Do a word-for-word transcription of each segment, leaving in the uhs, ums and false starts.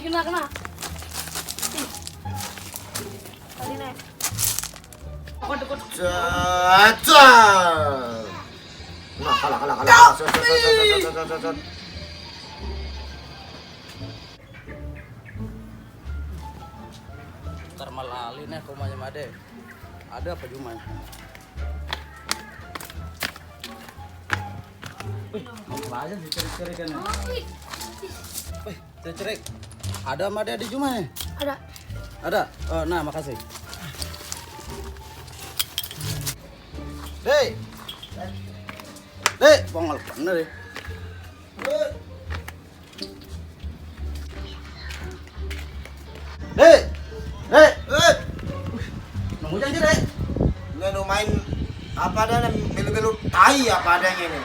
Kena, kena. Tadi nih. Aku deket. Cacah. Nah, kalah, kalah, kalah, kalah. Set, set, set. Ntar malah alih nih ke rumahnya Made. Ada apa cuma? Wih, mau aja dicari-cari kan. Wih, cerik. Ada sama dia di rumah nih? Ada. Ada? Oh, nah, makasih. Dek. Dek, bongol bener ya. Dek. Dek. Eh. Nunggu janji, Dek. Ini lu main apa ada nih? Belu-belu tai apa adanya ini?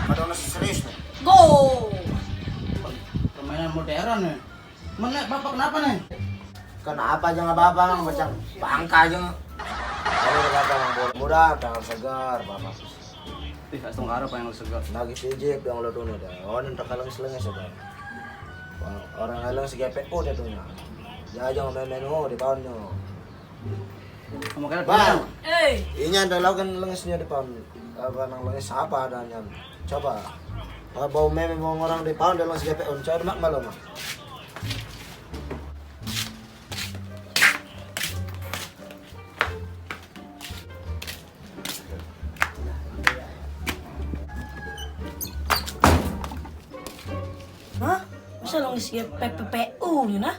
Ada orang serius nih. Go. Permainan modern nih. Mana Bapak kenapa nih? Kenapa aja nggak apa-apa, Mang, macam bangka aja. Kalau udah kata Mang, bola muda, tangan segar, Bapak. Ih, astungkara apa yang lu segar? Lagi sijip yang lo dulu dah. Oh, nanti kalau selenges sudah. Orang lain si G P U dia tuh, nah. Dia aja ngomel-ngomel, oh, di tahun tuh. Kamu kira Bang, Eh, ini ada lawan lengesnya depan. Apa nang lenges apa adanya? Coba. Ah, bau meme, bau orang di pound dalam si G P U. Coba mak malu mak. Hah? Masa lenges si P P U nih, nah?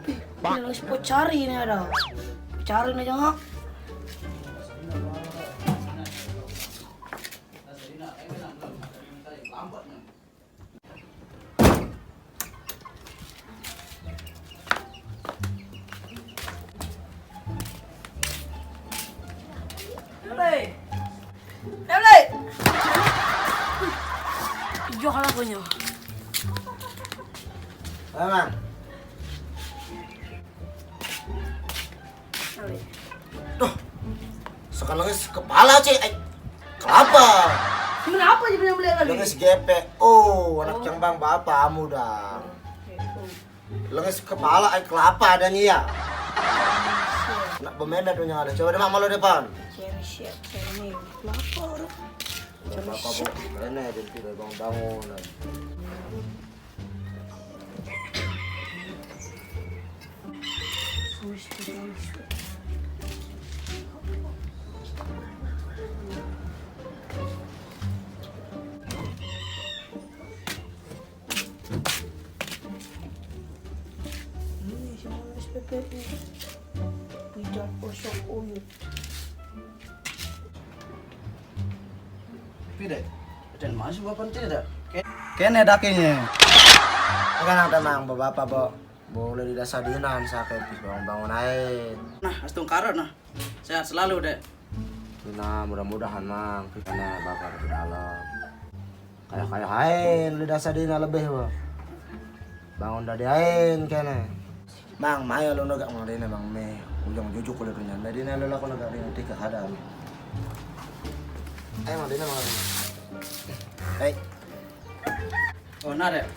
Ih, lenges pocari ini ada. Pocari nih, jengok. Hei. Hei. Iya, kalah gue nyo. Aman. Tuh, sekarang kepala, Cek. Eh, kelapa. Kenapa aja bilang beli lagi? Lenges G P. Oh, anak Oh. Cang Bang, bapak kamu dah. Oke, tuh. Lenges kepala, eh, kelapa adanya ya. Nak bememet punya ada. Coba deh, Mak, malu depan. Cherry shit, cherry. Kelapa, orang. Kelapa, Bu. Ini, jadi tidak bangun-bangun. Ini semua S P P U. Tidak kosong uyut. Pide, dan masuk apa tidak? Ke- Kene dakinya. Kan ada mang bapak, Bo. Boleh di dasar dinan sakit, bangun-bangun aja. Nah, astungkara, nah. Sehat selalu, Dek. Nah, mudah-mudahan, Mang. Karena bakar ke dalam. Kayak-kayak ain, di dasar dina lebih, Bo. Bangun dari ain, kene. Mang, maya lu negak, Mang, dina, Mang, me. Ujung jujuk kulit punya. Dari dina lu laku negak dina, tiga ada. Ayo, Mang, dina, Mang. Hei. Oh, nare.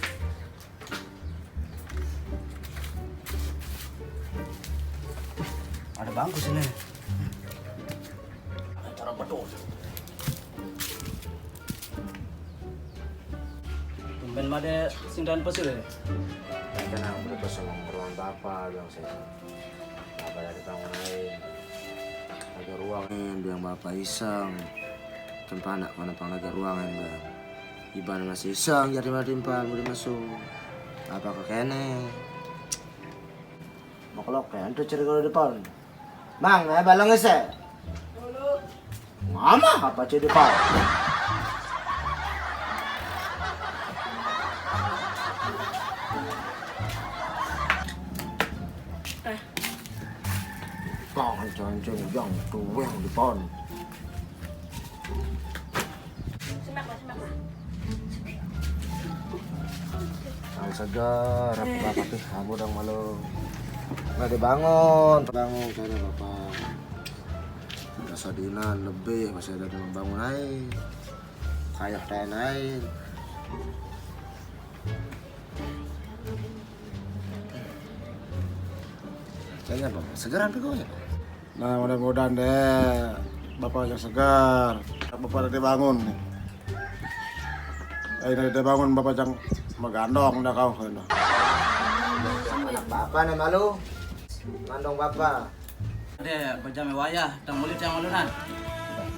Ada bangku sini. Cara betul. Tumben made sing dan pesu deh. Kan aku udah pesu ruang bapak, bilang saya. Apa dari bangun lain? Ada ruang, bilang bapak iseng. Kan panak mana pang lagi ruangan, bang. Iban masih iseng, jadi mati empat, udah masuk. Apa ke kene? Mau kelok ya, itu cerita di depan. Mang, eh, balong ese. Mama, apa cerita di depan? Eh. Kau hancur-hancur yang tuweng di depan. Semak, Mas, semak, Mas. Ay, segar, apa, apa tuh? Kamu dong malu. Nggak dibangun, bangun, saya ada apa? Ada sadinan lebih, masih ada yang bangun aja. Kayak lain-lain. Segeran pe kowe. Nah, mudah-mudahan deh Bapak yang segar. Bapak nanti bangun nih. Eh, nanti bangun Bapak yang megandong dah kau kena. Anak Bapak nih malu. Ngandong Bapak. Ade, bejam wayah, tang mulut yang malunan.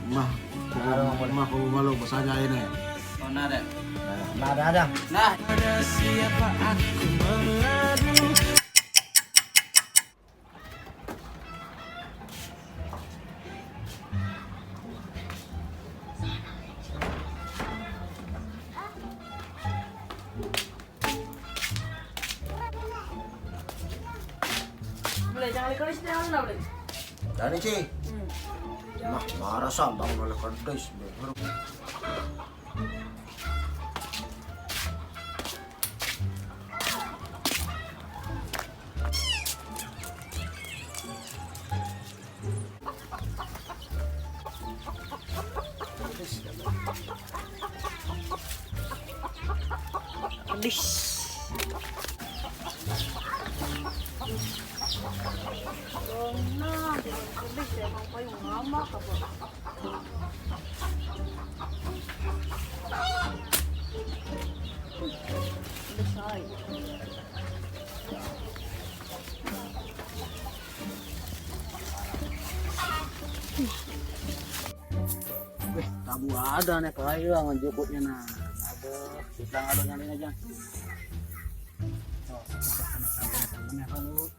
Mah, mah, aku malu besarnya ini. Oh, nah, deh. Nah, ada, ada. Nah. Ada siapa aku mengadu? Boleh, jangan lagi sini, mana boleh? Dani, Ci. Hmm. Nah, marah sambang oleh kedis. Pedis. Dong, nah, pedis ya, emang payung lama apa? Besar. Wih, tabu ada nih, kayu yang jukutnya nah. Ada, kita ngalur nyari aja. Tuh, kita anak-anak yang bener, lu.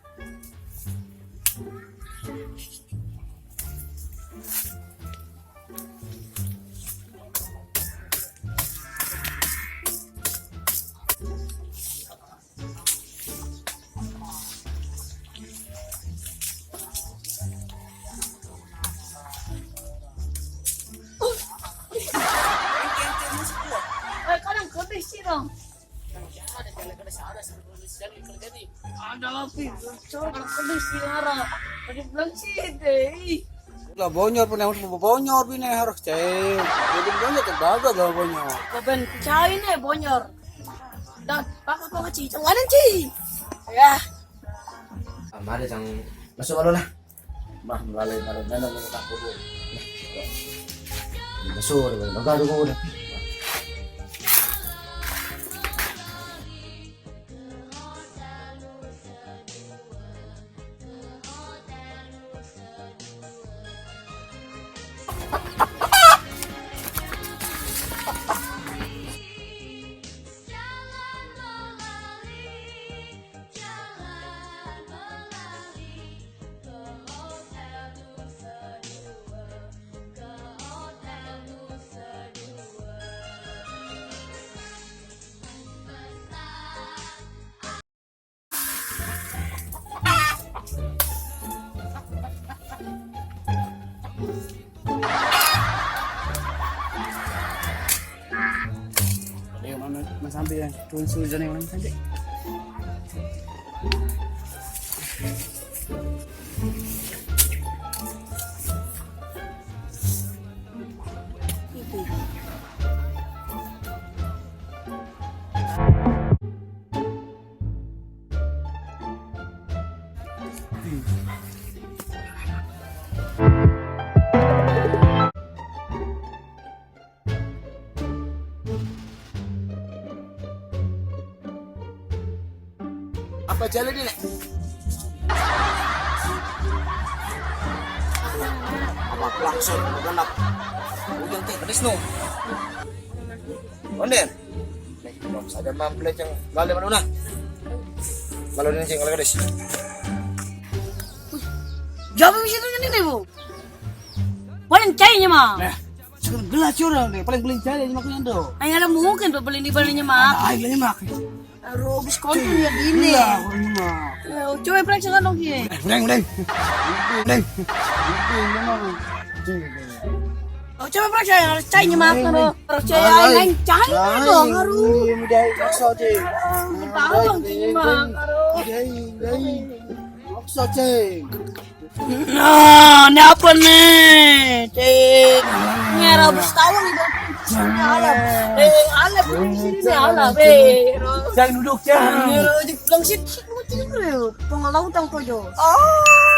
Eh, kadang kau besi dong. Ada lah, Pi. Coba kalau pedis di arah. Tadi bilang sih deh. Ih. Lah, bonyor pun yang bonyor pine harus cai. Jadi bonyor terbaga lah bonyor. Kau ben cai nih bonyor. Dan pakai kau kecil, mana, Ci? Ya. Ah, mari cang masuk dulu lah. Bah, melalui, melalui mana yang tak kudu. Masuk, udah, udah, udah, udah. Ada yang mana, mana sampai ya? Turun suruh jadi orang sampai. Apa jalan ini, Nek? Apa langsung genap? Ujung teh pedis no. Onden. Nek, belum saja mampu ceng balik mana nah. Kalau ini ceng kalau pedis. Jawab di situ ini, Bu. Paling cainya mah. Nah, sekarang gelas curang deh, paling beli cai ini makanya tuh. Ayo, ada mungkin tuh beli di belinya mah. Ada aja mak. Aduh, habis konten ya gini. Iya, orang ini mah. Ya, coba periksa kan dong, Ki. Eh, udah, udah. Udah. Udah, memang. Oh, coba periksa yang harus cainya mah, kalau harus cai lain, lain cai dong, aduh. Ini udah maksa deh. Ah, tahu dong, cainya mah, aduh. Udah, udah. Maksa, cai. Nah, ini apa nih? Cek. Ini ada bus tawon itu. Ini alam. Eh, alam di sini nih, alam. Eh, Cang duduk, Cang. Aduh, langsung. Yu kre, pong lau tang po jo. Oh,